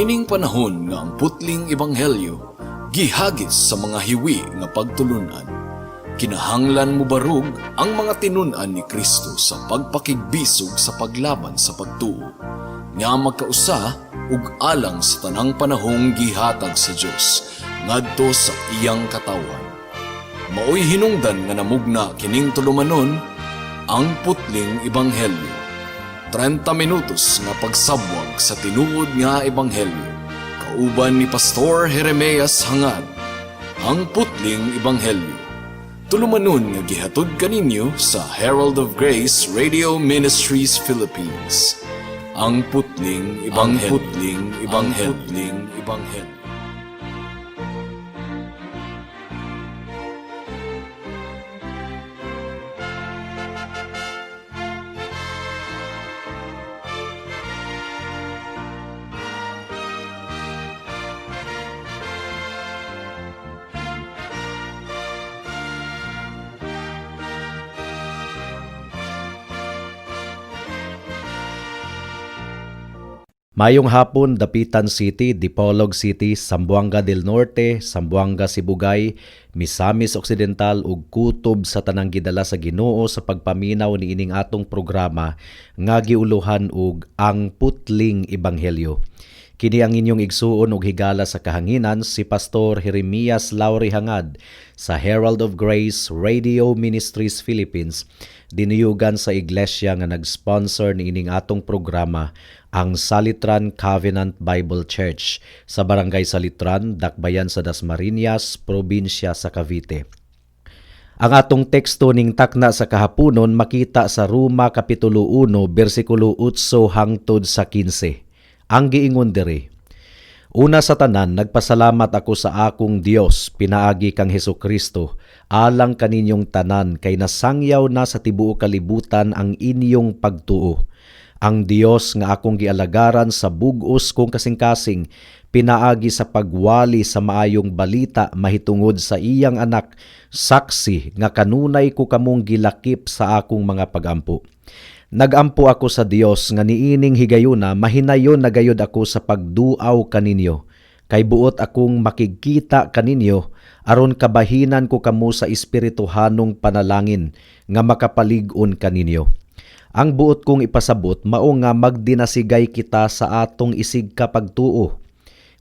Niining panahon nga ang putling ebanghelyo gihagis sa mga hiwi nga pagtulunan, kinahanglan mobarog ang mga tinun-an ni Kristo sa pagpakigbisog sa paglaban sa pagtuo nga magkausa ug alang sa tanang panahong gihatag sa Dios ngadto sa iyang katawhan. Maoy hinungdan nga namugna kining tulumanon, Ang Putling Ebanghelyo. 30 minutos nga pagsabwag sa tinuod nga ebanghelyo. Kauban ni Pastor Jeremias Hangad. Ang Putling Ebanghelyo. Tulumanon nga gihatod kaninyo sa Herald of Grace Radio Ministries Philippines. Ang Putling Ebanghelyo. Ang Putling Ebanghelyo. Ang Putling Ebanghelyo. Mayong hapon, Dapitan City, Dipolog City, Zamboanga del Norte, Zamboanga Sibugay, Misamis Occidental ug kutob sa tanang gidala sa Ginoo sa pagpaminaw niining atong programa nga giuluhan og Ang Putling Ebanghelyo. Kini ang inyong igsuon ug higala sa kahanginan, si Pastor Jeremias Lauri Hangad sa Herald of Grace Radio Ministries Philippines, dinuyugan sa iglesia nga nag-sponsor niining atong programa, ang Salitran Covenant Bible Church sa Barangay Salitran, Dakbayan sa Dasmariñas, probinsya sa Cavite. Ang atong teksto ning takna sa kahaponon makita sa Roma Kapitulo 1, bersikulo 8 hangtod sa 15. Ang giingon diri: "Una sa tanan, nagpasalamat ako sa akong Dios pinaagi kang Hesus Kristo alang kaninyong tanan kay nasangyaw na sa tibuok kalibutan ang inyong pagtuo. Ang Dios nga akong gialagaran sa bug-os kong kasing-kasing pinaagi sa pagwali sa maayong balita mahitungod sa iyang anak, saksi nga kanunay ko kamong gilakip sa akong mga pagampo. Nagampo ako sa Dios nga niining higayuna mahinayon na gayud ako sa pagduaw kaninyo. Kay buot akong makigkita kaninyo aron kabahinan ko kamo sa espirituhanong panalangin nga makapalig-on kaninyo. Ang buot kong ipasabot mao nga magdinasigay kita sa atong isig kapagtuo.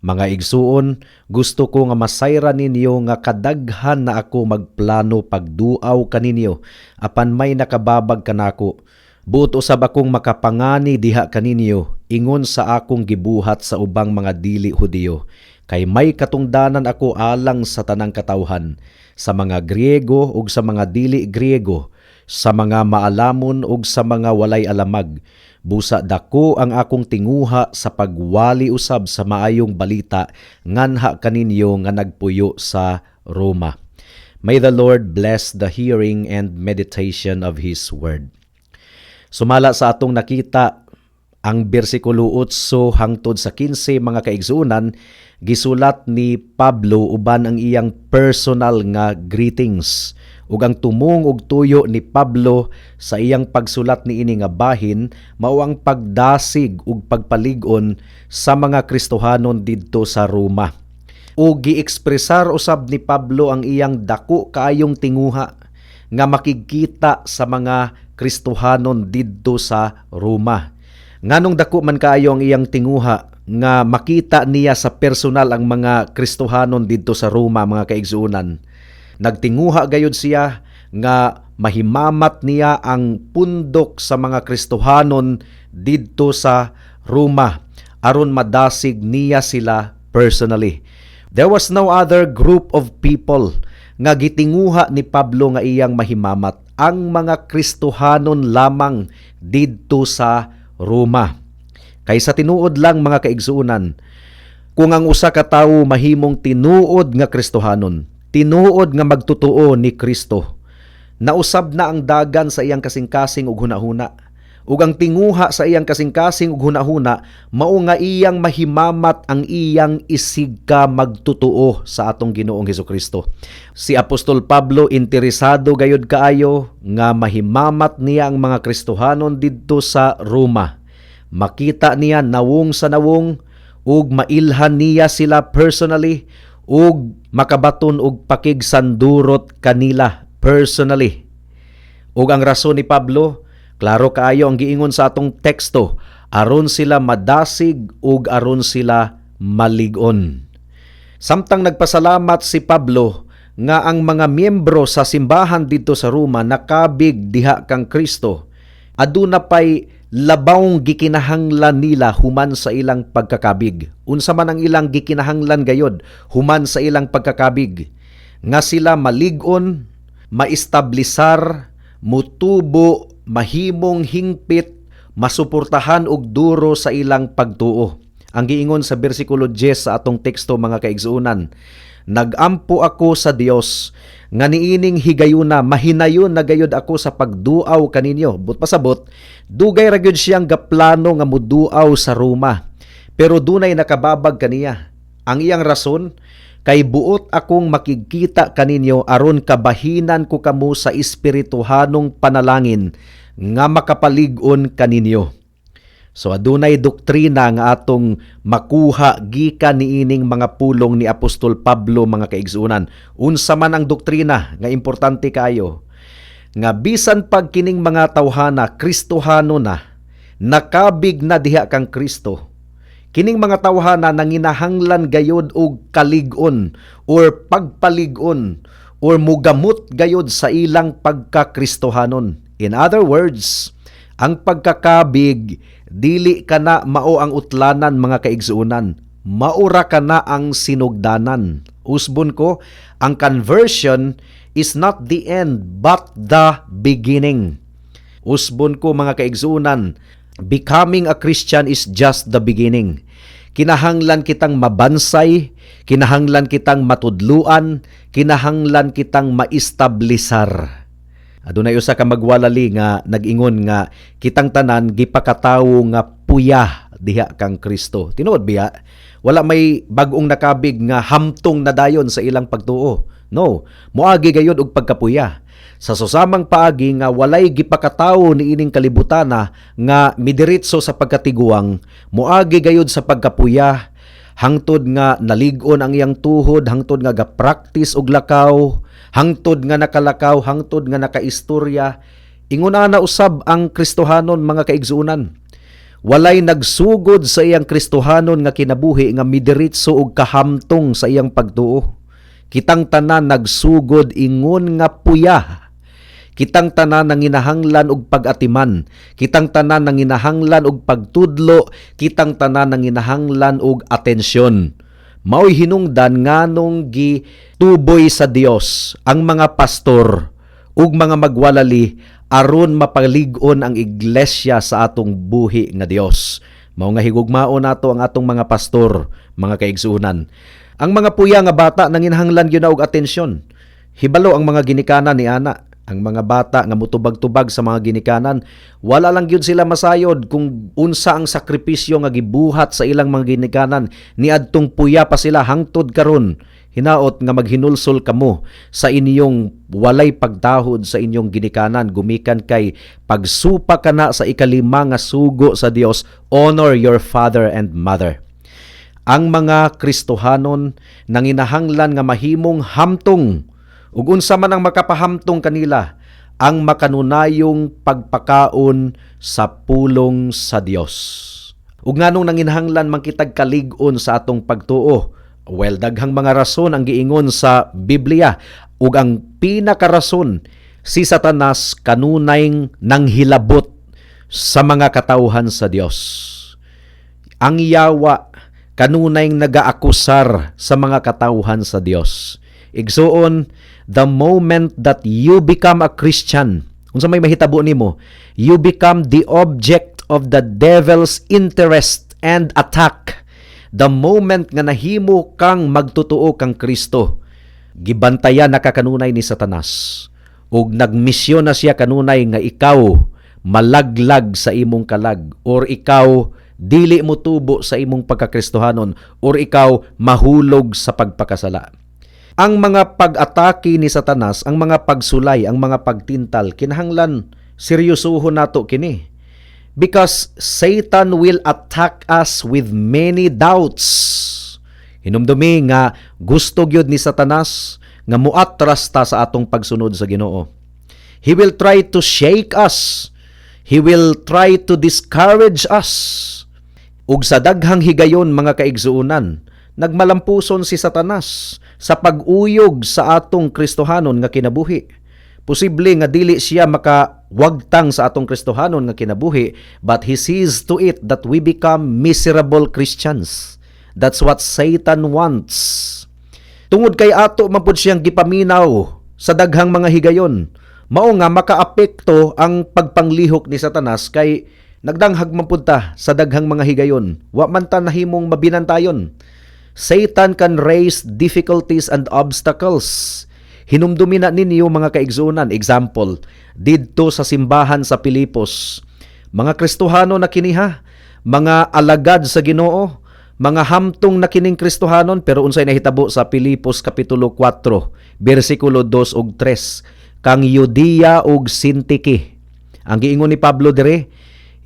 Mga igsuon, gusto ko nga masayra ninyo nga kadaghan na ako magplano pagduaw kaninyo, apan may nakababag kanako. Buot usab akong makapangani diha kaninyo ingon sa akong gibuhat sa ubang mga dili Hudiyo. Kay may katungdanan ako alang sa tanang katawhan, sa mga Griego ug sa mga dili Griego, sa mga maalamon ug sa mga walay alamag. Busa dako ang akong tinguha sa pagwali usab sa maayong balita nganha kaninyo nga nagpuyo sa Roma." May the Lord bless the hearing and meditation of His Word. Sumala sa atong nakita, ang bersikulo 8 hangtod sa 15, mga kaigsuonan, gisulat ni Pablo uban ang iyang personal nga greetings. Ug ang tumong ug tuyo ni Pablo sa iyang pagsulat niini nga bahin mao ang pagdasig ug pagpalig-on sa mga Kristohanon didto sa Roma. Ug giekspresar usab ni Pablo ang iyang dako kaayong tinguha nga makigkita sa mga Kristohanon didto sa Roma. Nganong dako man kaayo ang iyang tinguha nga makita niya sa personal ang mga Kristohanon didto sa Roma, mga kaigsuonan? Nagtinguha gayud siya nga mahimamat niya ang pundok sa mga Kristohanon didto sa Roma aron madasig niya sila personally. There was no other group of people nga gitinguha ni Pablo nga iyang mahimamat, ang mga Kristohanon lamang didto sa Roma. Kay sa tinuod lang, mga kaigsuonan, kung ang usa ka tawo mahimong tinuod nga Kristohanon, tinuod nga magtotoo ni Kristo, nausab na ang dagan sa iyang kasing-kasing ug hunahuna. Ug ang tinguha sa iyang kasing-kasing ug hunahuna mao nga iyang mahimamat ang iyang isig ka magtotoo sa atong Ginoong Hesukristo. Si Apostol Pablo, interesado gayud kaayo nga mahimamat niya ang mga Kristohanon didto sa Roma. Makita niya nawong sa nawong. ug mailhan niya sila personally ug makabaton og pakigsandurot kanila personally. Ug ang rason ni Pablo, klaro kaayo ang giingon sa atong teksto, aron sila madasig ug aron sila malig-on. Samtang nagpasalamat si Pablo nga ang mga miyembro sa simbahan didto sa Roma nakabig diha kang Kristo, aduna pay labawng gikinahanglan nila human sa ilang pagkakabig. Unsa man ang ilang gikinahanglan gayod human sa ilang pagkakabig? Nga sila malig-on, maestablisar, mutubo, mahimong hingpit, masuportahan og duro sa ilang pagtuo. Ang giingon sa bersikulo 10 sa atong teksto, mga kaigsuonan, "Nagampo ako sa Dios nga niining higayuna mahinayon na gayud ako sa pagduaw kaninyo." Buot pasabot, dugay ra gyud siyang gaplano nga muduaw sa Roma. Pero dunay nakababag kaniya. Ang iyang rason, "Kay buot akong makigkita kaninyo aron kabahinan ko kamo sa espirituhanong panalangin nga makapalig-on kaninyo." So adunay doktrina nga atong makuha gikan niining mga pulong ni Apostol Pablo, mga kaigsuonan. Unsa man ang doktrina nga importante kaayo? Nga bisan pag kining mga tawhana Kristohano na, nakabig na diha kang Kristo, kining mga tawhana nanginahanglan gayod og kalig-on or pagpalig-on or mugamot gayod sa ilang pagkakristohanon. In other words, ang pagkakabig dili kana mao ang utlanan, mga kaigsuonan. Maura kana ang sinugdanan. Usbon ko, ang conversion is not the end but the beginning. Usbon ko, mga kaigsuonan, becoming a Christian is just the beginning. Kinahanglan kitang mabansay, kinahanglan kitang matudluan, kinahanglan kitang maestablisar. Adunay usa ka magwalali nga nag-ingon nga kitang tanan gipakatawo nga puya diha kang Kristo. Tinuod biya? Wala may bag-ong nakabig nga hamtong na dayon sa ilang pagtuo. No, moagi gayod og pagkapuya. Sa susamang paagi nga walay gipakatawo niining kalibutana nga midiretso sa pagkatiguang, moagi gayod sa pagkapuya hangtod nga nalig-on ang iyang tuhod, hangtod nga ga-practice og lakaw, hangtod nga nakalakaw, hangtod nga nakaistorya. Ingon ana usab ang Kristohanon, mga kaigsuonan. Walay nagsugod sa iyang Kristohanon nga kinabuhi nga midiretso og kahamtong sa iyang pagtuo. Kitang tanan nagsugod ingon nga puya. Kitang tanan nanginahanglan og pag-atiman. Kitang tanan nanginahanglan og pagtudlo, kitang tanan nanginahanglan og atensyon. Mao'y hinungdan nganong gituboy sa Dios ang mga pastor ug mga magwalali aron mapalig-on ang iglesia sa atong buhi nga Dios. Mao nga higugmaon nato ang atong mga pastor, mga kaigsuonan. Ang mga puya nga bata nanginahanglan gyud na og atensyon. Hibalo ang mga ginikanan ni ana. Ang mga bata nga mutubag-tubag sa mga ginikanan, wala lang gyud sila masayod kung unsa ang sakripisyo nga gibuhat sa ilang mga ginikanan niadtong puya pa sila hangtod karon. Hinaot nga maghinulsol kamo sa inyong walay pagtahod sa inyong ginikanan gumikan kay pagsupak kana sa ikalima nga sugo sa Dios, "Honor your father and mother." Ang mga Kristohanon nanginahanglan nga mahimong hamtong. Ug unsa man ang makapahamtong kanila? Ang makanunayong pagpakaon sa pulong sa Dios. Ug nganong nanginahanglan man kitag kalig-on sa atong pagtuo? Well, daghang mga rason ang giingon sa Biblia, ug ang pinakarason, si Satanas kanunay nanghilabot sa mga katawhan sa Dios. Ang yawa kanunay nagaakusar sa mga katawhan sa Dios. Igsuon, the moment that you become a Christian, unsa may mahitabo nimo? You become the object of the devil's interest and attack. The moment nga nahimo kang magtotoo kang Kristo, gibantayan na ka kanunay ni Satanas. Ug nagmisyon na siya kanunay nga ikaw malaglag sa imong kalag or ikaw dili mo tubo sa imong pagkakristohanon or ikaw mahulog sa pagpakasala. Ang mga pag-atake ni Satanas, ang mga pagsulay, ang mga pagtintal, kinahanglan seryosohon nato kini. Because Satan will attack us with many doubts. Hinumdumi nga gusto gyud ni Satanas nga muatras ta sa atong pagsunod sa Ginoo. He will try to shake us. He will try to discourage us. Ug sa daghang higayon, mga kaigsuonan, nagmalampuson si Satanas sa pag-uyog sa atong Kristohanon nga kinabuhi. Posible nga dili siya makawagtang sa atong Kristohanon nga kinabuhi, but he sees to it that we become miserable Christians. That's what Satan wants. Tungod kay ato man pud siyang gipaminaw sa daghang mga higayon, mao nga makaapekto ang pagpanglihok ni Satanas kay nagdanghag man pud ta sa daghang mga higayon. Wa man ta nahimong mabinantayon. Satan can raise difficulties and obstacles. Hinumdumi na ninyo, mga kaigsuonan, example, didto sa simbahan sa Pilipos. Mga Kristohano na kini ha, mga alagad sa Ginoo, mga hamtong na kining Kristohanon, pero unsay nahitabo sa Pilipos kapitulo 4, bersikulo 2 ug 3, kang Eudia ug Sintike. Ang giingon ni Pablo dire,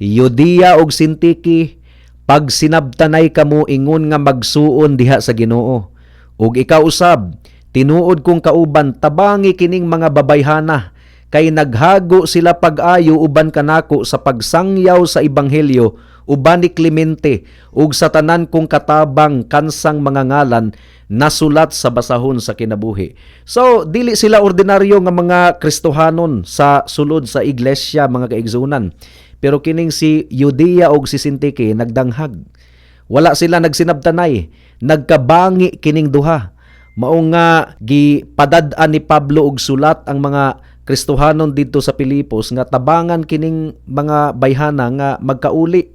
"Eudia ug Sintike, pagsinabtanay kamo ingon nga magsuon diha sa Ginoo. Ug ikaw usab, tinuod kong kauban, tabangi kining mga babayhana kay naghago sila pag-ayo uban kanako sa pagsangyaw sa ebanghelyo uban ni Clemente ug sa tanan kong katabang kansang mga ngalan nasulat sa basahon sa kinabuhi." So dili sila ordinaryo nga mga Kristohanon sa sulod sa iglesia, mga kaigsuonan. Pero kining si Eudia ug si Sintike nagdanghag. Wala sila nagsinabtanay. Nagkabangi kining duha. Mao nga gipadad-an ni Pablo og sulat ang mga Kristohanon didto sa Pilipos nga tabangan kining mga bayhana nga magkauli.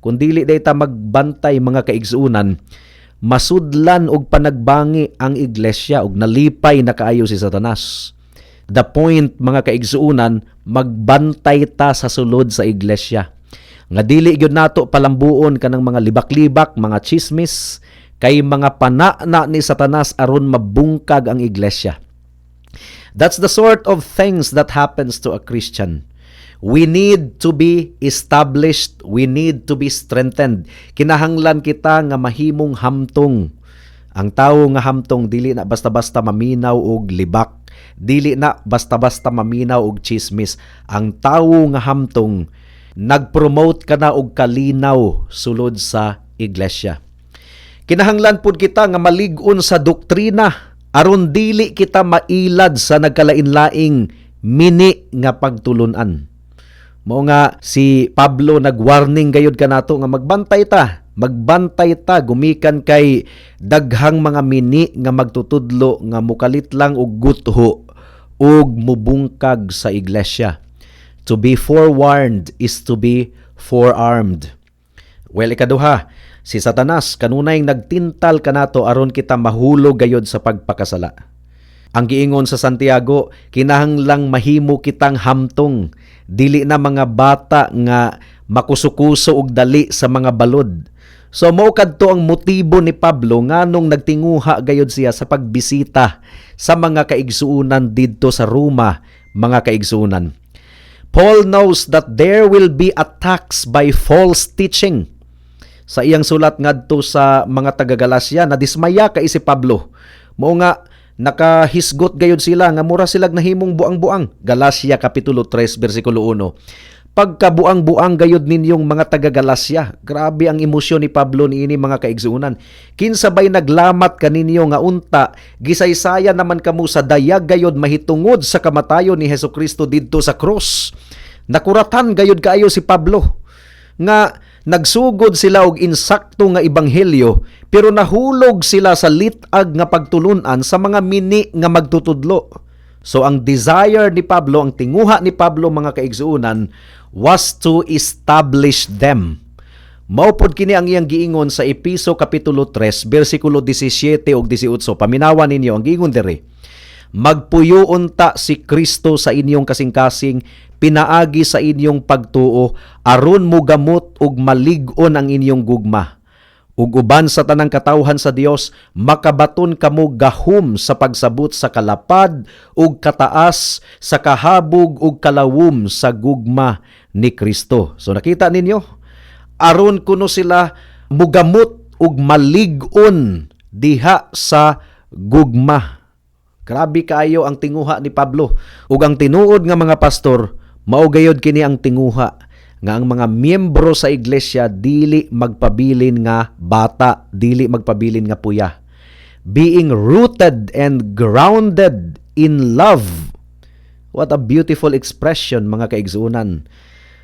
Kung dili day ta magbantay, mga kaigsuonan, masudlan og panagbangi ang iglesia ug nalipay na kaayo si Satanas. The point, mga kaigsuonan, magbantay ta sa sulod sa iglesia. Nga dili gyud nato palambuon kanang mga libak-libak, mga chismis, kay mga pana na ni Satanas aron mabungkag ang iglesia. That's the sort of things that happens to a Christian. We need to be established. We need to be strengthened. Kinahanglan kita nga mahimong hamtong. Ang tawo nga hamtong dili na basta-basta maminaw og libak. Dili na basta-basta maminaw og chismis. Ang tawo nga hamtong nagpromote ka na og kalinaw sulod sa iglesia. Kinahanglan pud kita nga malig-on sa doktrina aron dili kita mailad sa nagkalain-laing mini nga pagtulunan. Mao nga si Pablo nagwarning gayud kanato nga magbantay ta, magbantay ta gumikan kay daghang mga mini nga magtutudlo nga mukalit lang og gutho ug mubungkag sa iglesia. To be forewarned is to be forearmed. Well, ikaduha, si Satanas kanunay nagtintal kanato aron kita mahulog gayod sa pagpakasala. Ang giingon sa Santiago, kinahanglang mahimo kitang hamtong, dili na mga bata nga makusukuso og dali sa mga balod. So mao kadto ang motibo ni Pablo nganong nagtinguha gayod siya sa pagbisita sa mga kaigsuonan didto sa Roma, mga kaigsuonan. Paul knows that there will be attacks by false teaching. Sa iyang sulat ngadto sa mga taga-Galacia, nadismaya kay si Pablo. Mao nga nakahisgot gayod sila nga mura sila nahimong buang-buang. Galacia kapitulo 3 bersikulo 1. "Pagkabuang-buang gayod ninyong mga taga-Galacia." Grabe ang emosyon ni Pablo niini, mga kaigsuonan. "Kinsa bay naglamat kaninyo nga unta gisaysaya naman kamo sa dayag gayod mahitungod sa kamatayon ni Hesukristo didto sa krus?" Nakuratan gayod kaayo si Pablo nga nagsugod sila og insakto nga ebanghelyo pero nahulog sila sa lit-ag nga pagtulunan sa mga mini nga magtutudlo. So ang desire ni Pablo, ang tinguha ni Pablo, mga kaigsuonan, was to establish them. Mao pod kini ang iyang giingon sa Epeso kapitulo 3 bersikulo 17 ug 18. Paminawa ninyo ang giingon diri. "Magpuyo unta si Kristo sa inyong kasing-kasing pinaagi sa inyong pagtuo aron mugamot ug malig-on ang inyong gugma. Ug uban sa tanang katawhan sa Dios, makabaton kamo gahom sa pagsabot sa kalapad ug kataas, sa kahabog ug kalawom sa gugma ni Kristo. So nakita ninyo, aron kuno sila mugamot ug malig-on diha sa gugma. Grabe kaayo ang tinguha ni Pablo. Ug ang tinuod nga mga pastor, mao gayod kini ang tinguha nga ang mga miyembro sa iglesia dili magpabilin nga bata, dili magpabilin nga puya. Being rooted and grounded in love. What a beautiful expression, mga kaigsuonan.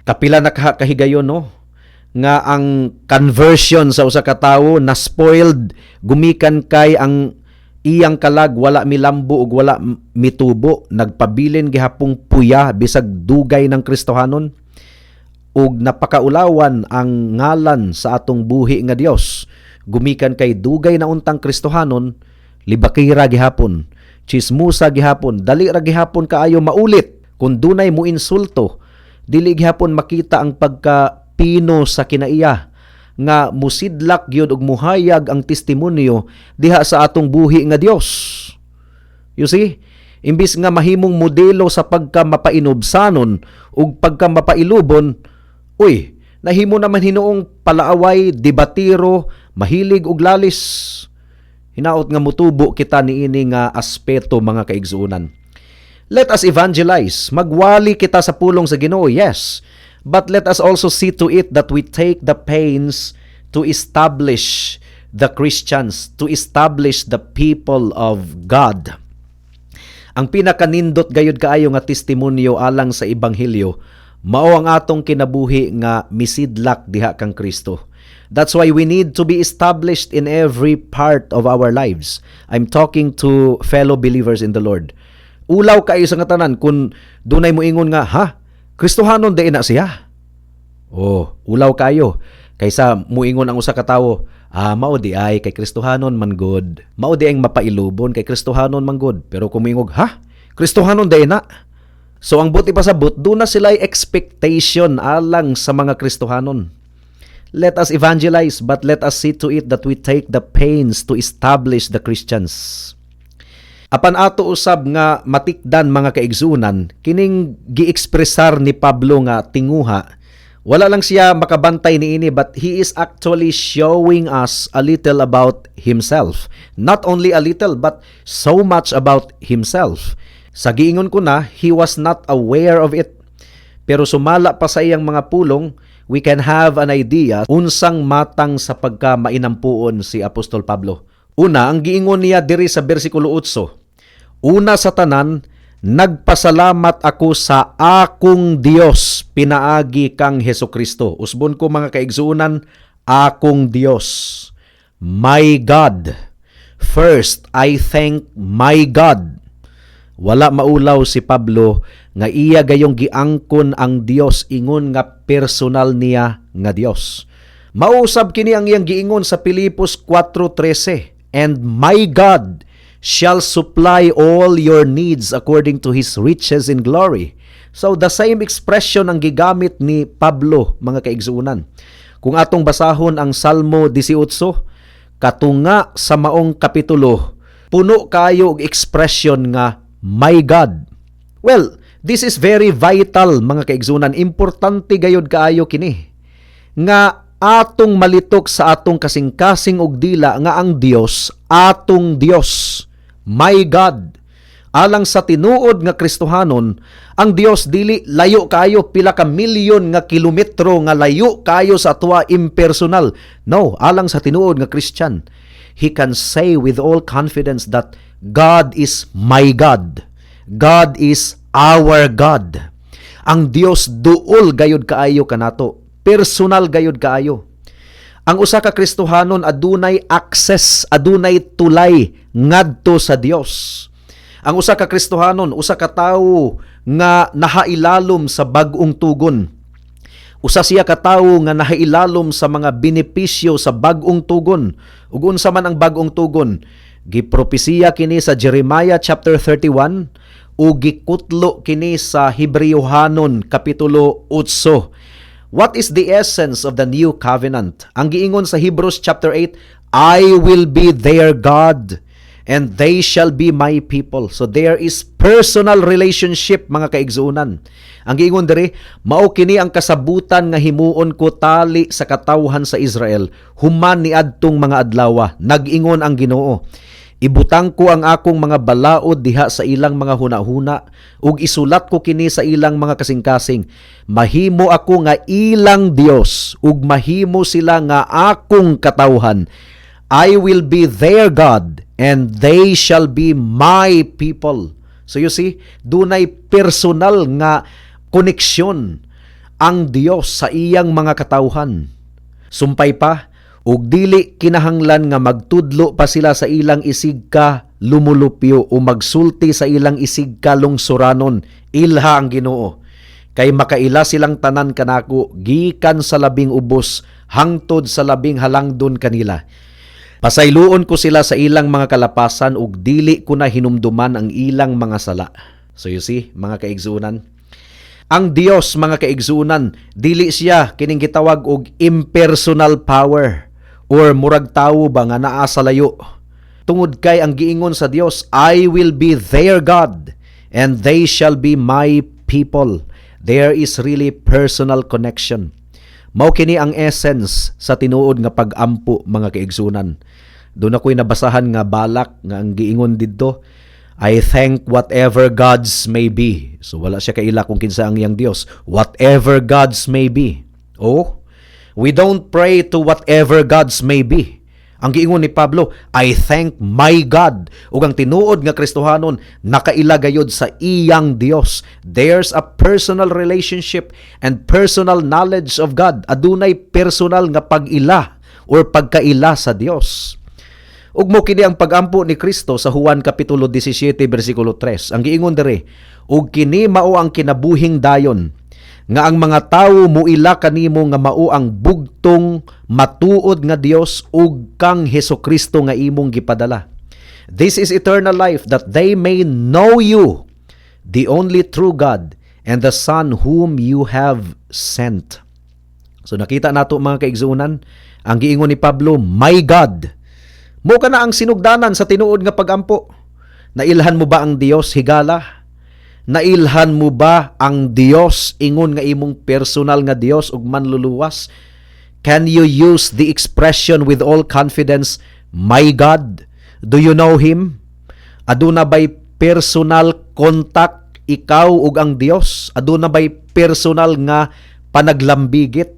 Kapila na kahigayon, no, nga ang conversion sa usa ka tawo na spoiled gumikan kay ang iyang kalag wala milambo ug wala mitubo, nagpabilin gihapong puya bisag dugay ng Kristohanon ug napakaulawan ang ngalan sa atong buhi nga Dios gumikan kay dugay na untang Kristohanon, libakira gihapon, chismusa gihapon, dali ra gihapon kaayo maulit kung dunay mo insulto, dili gihapon makita ang pagka pino sa kinaiya nga musidlak gyud ug muhayag ang testimonyo diha sa atong buhi nga Dios. You see? Imbis nga mahimong modelo sa pagka mapainubsanon ug pagka mapailubon, uy, nahimo naman hinuong palaaway, debatiro, mahilig og lalis. Hinaot nga mutubo kita niini nga aspeto, mga kaigsuonan. Let us evangelize. Magwali kita sa pulong sa Ginoo, yes. But let us also see to it that we take the pains to establish the Christians, to establish the people of God. Ang pinakanindot gayud kaayo nga testimonyo alang sa ebanghelyo mao ang atong kinabuhi nga misidlak diha kang Kristo. That's why we need to be established in every part of our lives. I'm talking to fellow believers in the Lord. Ulaw kaayo sa nga tanan kung dunay moingon nga, "Ha? Kristohanon diay na siya?" Oh, ulaw kayo. Kaysa muingon ang usa ka tawo, "Ah, mao diay kay Kristohanon man gud. Mao diay ang mapailubon kay Kristohanon man gud." Pero kung muingog, "Ha? Kristohanon diay na?" So ang buot ipasabot, duna sila expectation alang sa mga Kristohanon. Let us evangelize, but let us see to it that we take the pains to establish the Christians. Apan ato usab nga matikdan, mga kaigsunan, kining gi-ekspresar ni Pablo nga tinguha, wala lang siya makabantay niini, but he is actually showing us a little about himself. Not only a little but so much about himself. Sa giingon ko na, he was not aware of it. Pero sumala pa sa iyang mga pulong, we can have an idea unsang matang sa pagka mainampuon si Apostol Pablo. Una, ang giingon niya diri sa bersikulo 8, "Una sa tanan, nagpasalamat ako sa akong Dios pinaagi kang Heso Kristo." Usbon ko, mga kaigsuonan, akong Dios. My God. First, I thank my God. Wala maulaw si Pablo nga iya gayong giangkon ang Dios ingon nga personal niya nga Dios. Mausab kini ang iyang giingon sa Pilipos 4:13, "And my God shall supply all your needs according to His riches in glory." So the same expression ang gigamit ni Pablo, mga kaigsuonan. Kung atong basahon ang Salmo 18, katunga sa maong kapitulo, puno kayo og expression nga "my God." Well, this is very vital, mga kaigsuonan. Importante gayod kaayo kini nga atong malitok sa atong kasing-kasing og dila nga ang Dios atong Dios, my God. Alang sa tinuod nga Kristohanon, ang Dios dili layo kayo, pila ka milyon nga kilometro nga layo kayo sa atoa, impersonal. No, alang sa tinuod nga Christian, he can say with all confidence that God is my God. God is our God. Ang Dios duol gayod kaayo kanato. Personal gayod kaayo. Ang usa ka Kristohanon adunay access, adunay tulay ngadto sa Dios. Ang usa ka Kristohanon, usa ka tawo nga nahailalom sa bag-ong tugon. Usa siya ka tawo nga nahailalom sa mga benepisyo sa bag-ong tugon. Ug unsa man ang bag-ong tugon? Gipropesiya kini sa Jeremiah chapter 31 ug gikutlo kini sa Hebreohanon kapitulo 8. What is the essence of the new covenant? Ang giingon sa Hebrews chapter 8, "I will be their God and they shall be my people." So there is personal relationship, mga kaigsuonan. Ang giingon diri, "Mao kini ang kasabutan nga himuon ko tali sa katawhan sa Israel human niadtong mga adlawa, nag-ingon ang Ginoo. Ibutang ko ang akong mga balaod diha sa ilang mga hunahuna ug isulat ko kini sa ilang mga kasing-kasing. Mahimo ako nga ilang Dios ug mahimo sila nga akong katawhan. I will be their God and they shall be my people." So you see, dunay personal nga koneksyon ang Dios sa iyang mga katawhan. Sumpay pa, ug dili kinahanglan nga magtudlo pa sila sa ilang isigka lumulupyo o magsulti sa ilang isigka lungsuranon, ilha ang Ginoo. Kay makaila silang tanan kanako, gikan sa labing ubos hangtod sa labing halangdon kanila. Pasayloon ko sila sa ilang mga kalapasan ug dili ko na hinumduman ang ilang mga sala. So you see, mga kaigsuonan, ang Dios, mga kaigsuonan, dili siya kining gitawag og impersonal power or murag tawo ba nga naa sa layo. Tungod kay ang giingon sa Dios, "I will be their God and they shall be my people." There is really personal connection. Mao kini ang essence sa tinuod nga pag-ampo, mga kaigsuonan. Duna ko'y nabasahan nga balak nga ang giingon didto, "I thank whatever gods may be." So wala siya kaila kung kinsa ang iyang Dios. Whatever gods may be. Oh, we don't pray to whatever gods may be. Ang giingon ni Pablo, "I thank my God." Ug ang tinuod nga Kristohanon nakaila gayod sa iyang Dios. There's a personal relationship and personal knowledge of God. Adunay personal nga pag-ila or pagkaila sa Dios. Ug mao kini ang pagampo ni Kristo sa Juan kapitulo 17 bersikulo 3. Ang giingon diri, "Ug kini mao ang kinabuhing dayon, nga ang mga tawo muila kanimo nga mao ang bugtong matuod nga Dios ug kang Hesukristo nga imong gipadala. This is eternal life, that they may know you, the only true God, and the Son whom you have sent." So nakita nato, mga kaigsuonan, ang giingon ni Pablo, "My God." Mao kana ang sinugdanan sa tinuod nga pagampo. Nailhan mo ba ang Dios, higala? Nailhan mo ba ang Dios ingon nga imong personal nga Dios ug manluluwas? Can you use the expression with all confidence, "My God"? Do you know Him? Aduna ba'y personal contact ikaw ug ang Dios? Aduna ba'y personal nga panaglambigit?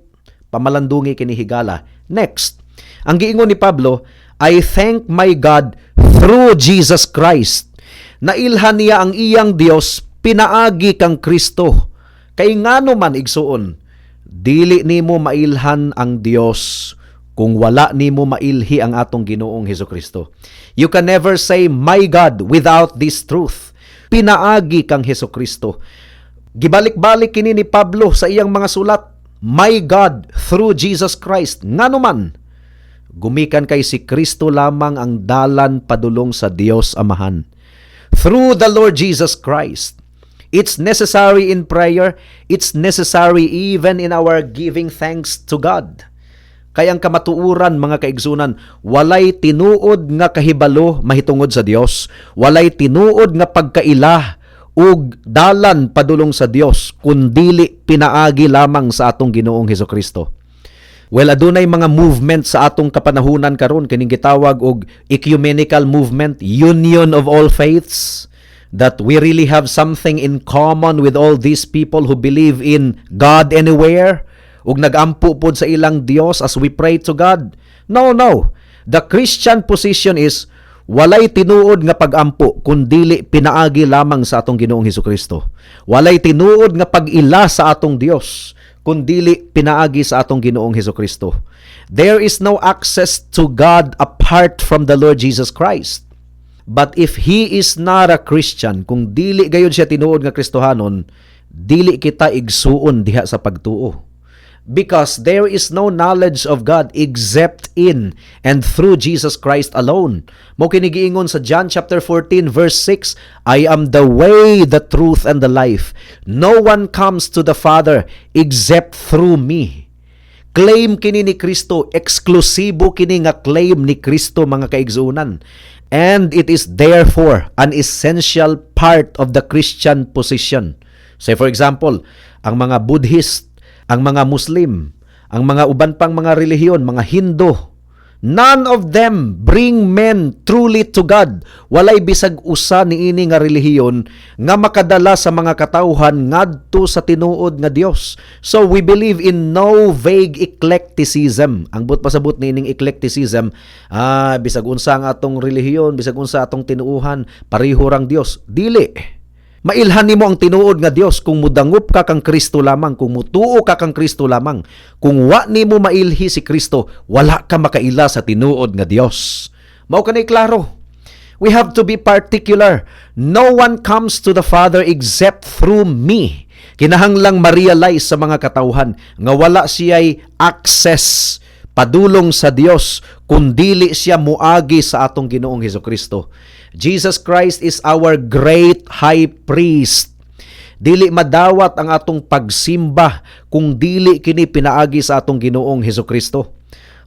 Pamalandungi kini, higala. Next, ang giingon ni Pablo, "I thank my God through Jesus Christ." Nailhan niya ang iyang Dios pinaagi kang Kristo. Kay ngano man, igsuon, dili nimo mailhan ang Dios kung wala nimo mailhi ang atong Ginoong Hesukristo. You can never say "my God" without this truth. Pinaagi kang Hesukristo. Gibalik-balik kini ni Pablo sa iyang mga sulat. "My God through Jesus Christ." Ngano man, gumikan kay si Kristo lamang ang dalan padulong sa Dios Amahan. Through the Lord Jesus Christ. It's necessary in prayer. It's necessary even in our giving thanks to God. Kay ang kamatuoran, mga kaigsuonan, walay tinuod nga kahibalo mahitungod sa Dios. Walay tinuod nga pagkaila ug dalan padulong sa Dios kun dili pinaagi lamang sa atong Ginoong Hesukristo. Well, adunay mga movement sa atong kapanahunan karon kining gitawag og ecumenical movement, union of all faiths, that we really have something in common with all these people who believe in God anywhere ug nagampo pod sa ilang Dios as we pray to God. No. The Christian position is walay tinuod nga pagampo kun dili pinaagi lamang sa atong Ginoong Hesukristo. Walay tinuod nga pag-ila sa atong Dios kun dili pinaagi sa atong Ginoong Hesukristo. There is no access to God apart from the Lord Jesus Christ. But if he is not a Christian, kung dili gayud siya tinuod nga Kristohanon, dili kita igsuon diha sa pagtuo. Because there is no knowledge of God except in and through Jesus Christ alone. Mao kini giingon sa John chapter 14 verse 6, "I am the way, the truth, and the life. No one comes to the Father except through me." Claim kini ni Kristo, eksklusibo kini nga claim ni Kristo, mga kaigsuonan. And it is therefore an essential part of the Christian position. Say, for example, ang mga Buddhist, ang mga Muslim, ang mga uban pang mga relihiyon, mga Hindu, none of them bring men truly to God. Walay bisag usa niini nga relihiyon nga makadala sa mga katawhan ngadto sa tinuod nga Dios. So we believe in no vague eclecticism. Ang buot pasabot niining eclecticism, bisag unsa ang atong relihiyon, bisag unsa atong tinuuhan, pareho rang Dios. Dili. Mailhan nimo ang tinuod nga Dios kung mudangop ka kang Kristo lamang, kung mutuo ka kang Kristo lamang. Kung wa nimo mailhi si Kristo, wala ka makaila sa tinuod nga Dios. Mao kani klaro. We have to be particular. "No one comes to the Father except through me." Kinahanglang ma-realize sa mga katawhan nga wala siya'y access padulong sa Dios kung dili siya muagi sa atong Ginoong Hesus Kristo. Jesus Christ is our great high priest. Dili madawat ang atong pagsimba kung dili kini pinaagi sa atong Ginoong Hesus Kristo.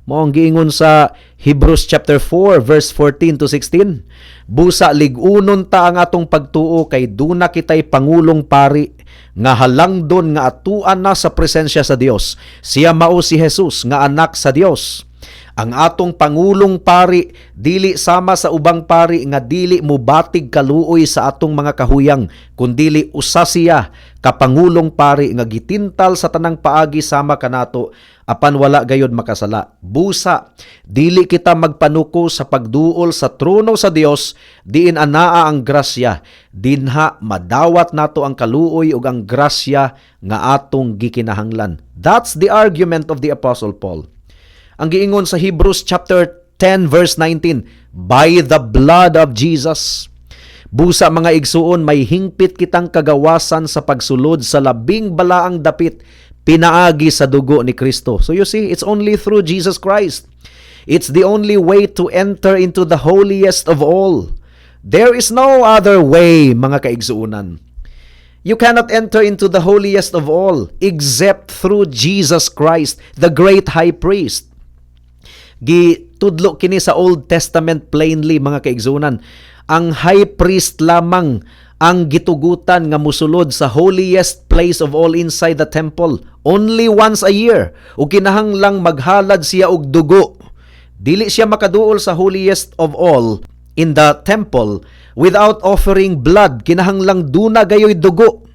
Mao ang giingon sa Hebrews chapter 4 verse 14 to 16. "Busa lig-unon ta ang atong pagtuo kay duna kitay pangulong pari nga halangdon nga atuan na sa presensya sa Dios. Siya mao si Jesus nga anak sa Dios. Ang atong pangulong pari dili sama sa ubang pari nga dili mubatig kaluoy sa atong mga kahuyang, kundili usa siya ka pangulong pari nga gitintal sa tanang paagi sama kanato, apan wala gayod makasala. Busa dili kita magpanuko sa pagduol sa trono sa Dios, diin anaa ang grasya. Dinha madawat nato ang kaluoy ug ang grasya nga atong gikinahanglan." That's the argument of the Apostle Paul. Ang giingon sa Hebrews chapter 10 verse 19, "By the blood of Jesus." Busa, mga igsuon, may hingpit kitang kagawasan sa pagsulod sa labing balaang dapit pinaagi sa dugo ni Kristo. So you see, it's only through Jesus Christ. It's the only way to enter into the holiest of all. There is no other way, mga kaigsuonan. You cannot enter into the holiest of all except through Jesus Christ, the great high priest. Gitudlo kini sa Old Testament plainly, mga kaigsuonan. Ang high priest lamang ang gitugutan nga musulod sa holiest place of all inside the temple only once a year, ug kinahanglang maghalad siya og dugo. Dili siya makaduol sa holiest of all in the temple without offering blood. Kinahanglang duna gayoy dugo.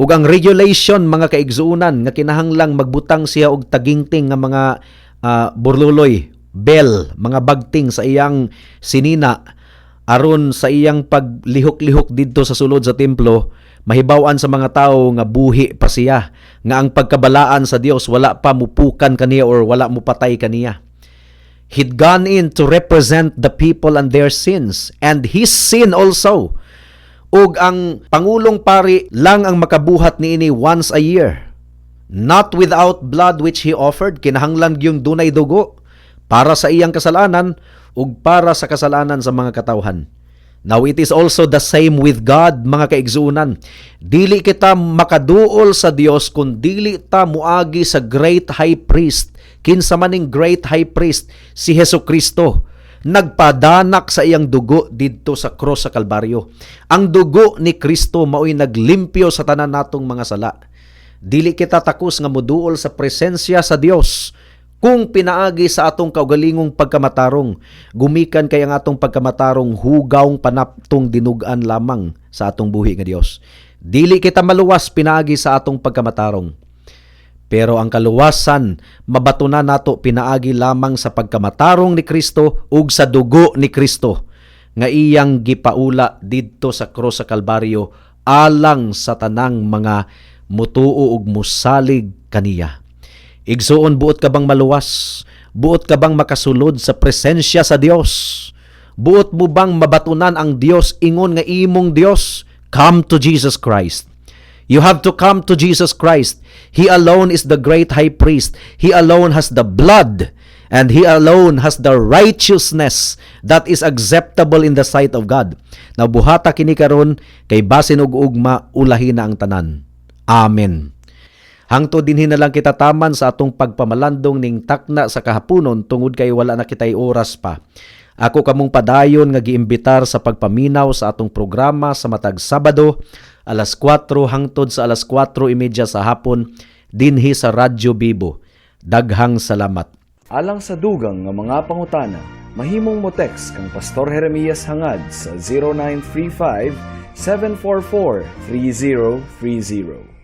Ug ang regulation, mga kaigsuonan, nga kinahanglang magbutang siya og tagingting nga mga burluloy, bell, mga bagting sa iyang sinina aron sa iyang paglihok-lihok didto sa sulod sa templo, mahibaw-an sa mga tao nga buhi pa siya, nga ang pagkabalaan sa Dios wala pa mupukan kaniya or wala mupatay kaniya. He'd gone in to represent the people and their sins and his sin also. Ug ang pangulong pari lang ang makabuhat niini once a year. Not without blood which he offered, kinahanglan gyung dunay dugo para sa iyang kasalanan ug para sa kasalanan sa mga katawhan. Now it is also the same with God, mga kaigsuonan. Dili kita makaduol sa Dios kung dili ta muagi sa great high priest. Kinsa maning great high priest? Si Hesus Kristo. Nagpadanak sa iyang dugo didto sa cross sa Kalbaryo. Ang dugo ni Kristo mao'y naglimpyo sa tanan natong mga sala. Dili kita takos nga moduol sa presensya sa Dios kung pinaagi sa atong kaugalingong pagkamatarong, gumikan kay ang atong pagkamatarong hugawng panaptong dinug-an lamang sa atong buhi nga Dios. Dili kita maluwas pinaagi sa atong pagkamatarong. Pero ang kaluwasan mabato na nato pinaagi lamang sa pagkamatarong ni Kristo ug sa dugo ni Kristo nga iyang gipaula didto sa cross sa Kalbaryo alang sa tanang mga mutuo ug musalig kaniya. Igsuon, buot ka bang maluwas? Buot ka bang makasulod sa presensya sa Dios? Buot mo bang mabatunan ang Dios ingon nga imong Dios? Come to Jesus Christ. You have to come to Jesus Christ. He alone is the great high priest. He alone has the blood and He alone has the righteousness that is acceptable in the sight of God. Now buhata kini karon kay basin og ugma, ulahi na ang tanan. Amen. Hangtod dinhi na lang kita taman sa atong pagpamalandong ning takna sa kahaponon tungod kay wala na kitay oras pa. Ako kamong padayon nga giimbitar sa pagpaminaw sa atong programa sa matag Sabado, alas 4 hangtod sa alas 4:30 sa hapon dinhi sa Radyo Bibo. Daghang salamat. Alang sa dugang nga mga pangutana, mahimong mo text kang Pastor Jeremias Hangad sa 0935 744 3030.